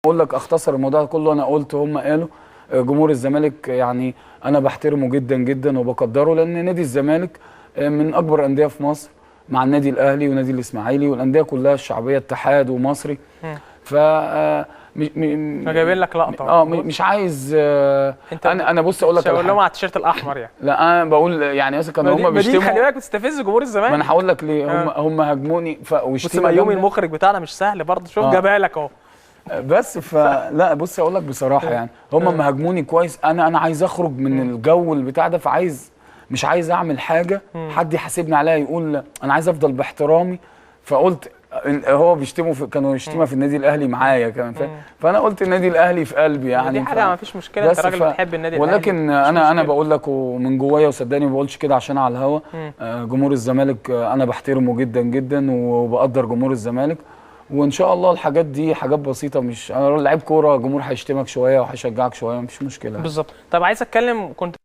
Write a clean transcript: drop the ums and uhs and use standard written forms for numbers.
اقول لك اختصر الموضوع كله، انا قلت هم قالوا جمهور الزمالك يعني انا بحترمه جدا جدا وبقدره، لان نادي الزمالك من اكبر الاندية في مصر مع النادي الاهلي ونادي الاسماعيلي والاندية كلها الشعبية، اتحاد ومصري. ف جايبين لك لقطة مش عايز انا بص اقول لك اقول لهم على التيشيرت الاحمر يعني. لا انا بقول يعني مثلا كانوا هم بيشتموا، خلي بالك بتستفز جمهور الزمالك. ما انا هقول لك ليه هم هاجموني وشتيمه. بص يومي المخرج بتاعنا مش سهل برضه، شوف جابها لك اهو. بس فلا بص اقول لك بصراحة يعني هم ما هاجموني كويس، انا عايز اخرج من الجو البتاع ده، فعايز مش عايز اعمل حاجة حد يحاسبني عليها يقول انا عايز افضل باحترامي. فقلت هو بيشتموا كانوا يشتموا في النادي الاهلي معايا كمان، فانا قلت النادي الاهلي في قلبي يعني. دي حاجة ما فيش مشكلة، انت راجل بتحب النادي الاهلي، ولكن انا بقول لك ومن جوايا وصدقني ما بقولش كده عشان على الهوا. جمهور الزمالك انا بحترمه جدا جدا وبقدر جمهور الزمالك، وان شاء الله الحاجات دي حاجات بسيطة، مش انا لعيب كورة جمهور هيشتمك شوية وهيشجعك شوية، مفيش مشكلة. بالظبط. طب عايز اتكلم، كنت